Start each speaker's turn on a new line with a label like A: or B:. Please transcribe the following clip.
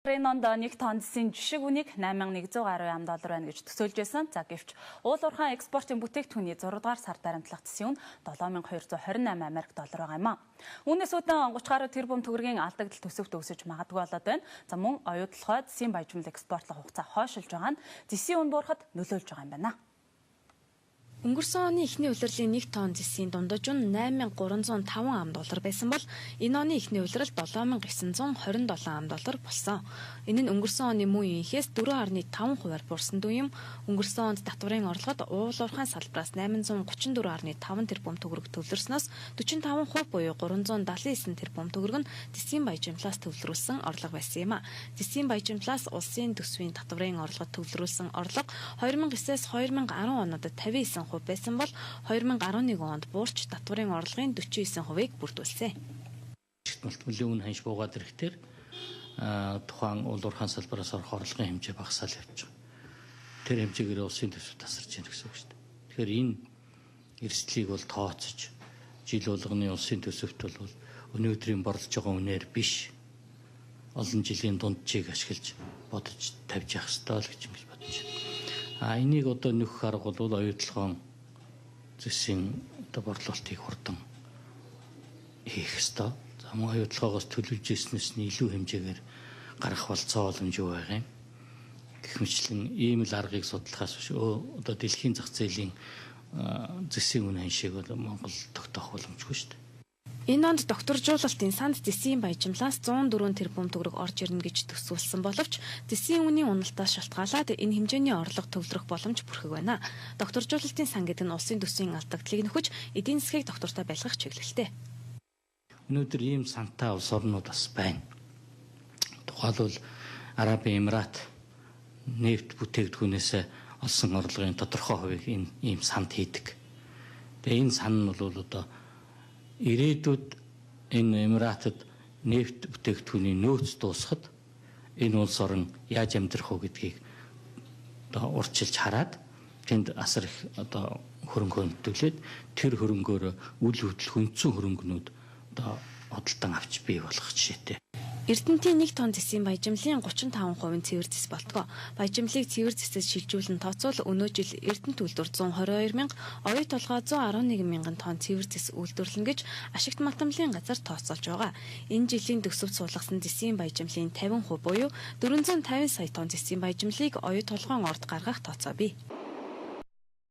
A: Энэ онд 1 тонн зэсийн жишиг үнийг 8100 гаруй ам доллар байна гэж төсөөлж байсан. За гэвч уул уурхайн экспортын бүтээгдэхүүний 6 дугаар сар дарамтлах зэсийн үн 7228 Америк доллар байгаа юм а. Үүнээс үүдэн 30 гаруй тэрбум төгрөгийн алдагдал төсөвт өсөж магадгүй болоод байна. За мөн оюутлогоо зэсийн баяжмал экспортлох хугацаа хойшилж байгаа нь зэсийн үн буурахад нөлөөлж байгаа юм байна.
B: Өнгөрсөн оны эхний улирлын 1 тонн зэсийн дундаж үн 8305 ам доллар байсан бол энэ оны эхний улирал 7927 ам доллар болсон. Энэ нь өнгөрсөн оны мөн үеийнхээс 4.5 хувиар буурсан дүн юм. Өнгөрсөн онд татварын орлогод уул уурхайн салбараас 834.5 тэрбум төгрөг төвлөрснөөс 45% буюу 379 тэрбум төгрөг нь зэсийн баяжмлаас төвлөрүүлсэн орлого байсан юм а. Зэсийн баяжмлаас улсын төсвийн татварын орлогод төвлөрүүлсэн орлого 2009-ээс 2010 оноод 59% байсан бол 2011 онд буурч татварын орлогын 49%-ийг бүрдүүлсэн.
C: Мөлтмөлийн үн ханш буугаад ирэхтэр тухайн уул уурхайн салбараас орох орлогын хэмжээ багасаал явж байгаа. Тэр хэмжээгээр улсын төсөв тасарч яах гэсэн үг шүү дээ. Тэгэхээр энэ эрсдлийг бол тооцож жил болгоны улсын төсөвт бол өнөөдрийн борлож байгаа үнээр биш олон жилийн дунджийг ашиглаж бодож тавьж явах ёстой л гэж ингэж бодож байна. А энийг одоо нөхөх арга бол оюутлогоон зэсийн одоо борлуулалтыг хурдан хийх ёстой. За мөн оюутлогоогоос төлөвлөж ирснээс нь илүү хэмжээгээр гарах болцоо боломжгүй байгаа юм. Гэх мэтлэн ийм л аргыг судлахаас биш одоо дэлхийн зах зээлийн зэсийн үн ханшийг бол Монгол тогтоох боломжгүй шүү дээ.
B: Энэ онд докторжуулалтын санд зэсийн баяжмлаас 104 тэрбум төгрөг орж ирнэ гэж төсөөлсөн боловч зэсийн үнийн уналтаас шалтгаалаад энэ хэмжээний орлого төвлөрөх боломж бүрхэг байна. Докторжуулалтын сан гэдэг нь улсын төсвийн алдагдлыг нөхөж эдийн засгийг доктортой байлгах чиглэлтэй.
C: Өнөөдөр ийм сантай улс орнууд бас байна. Тухайлбал Арабын Эмират нефть бүтээгдэхүүнээс олсон орлогын тодорхой хувийг энэ ийм санд хийдэг. Тэгээ энэ сан нь бол одоо ирээдүйд энэ Эмиратад нефть бүтээгдэхүүний нөөц дуусахад энэ улс орон яаж амьдрах уу гэдгийг одоо урьдчилж хараад тэнд асар их одоо хөрөнгө хөндлөлээд тэр хөрөнгөөр үл хөдлөх үндсэн хөрөнгөнүүд одоо худалдан авч бий болгох жишээтэй.
B: Эрдэнтийн 1 тонн зэсийн баяжмлын 35% нь цэвэр зэс болтгоо. Баяжмлыг цэвэр зэсээс шилжүүлэн тооцвол өнөө жил Эрдэнэт үйлдвэр 122 мянга, оюу толгой 111 мянган тонн цэвэр зэс үйлдвэрлэнэ гэж ашигт малтамлын газар тооцоолж байгаа. Энэ жилийн төсөвт суулгасан зэсийн баяжмлын 50% буюу 450 сая тонн зэсийн баяжмлыг оюу толгойн орд гаргах тооцоо бий.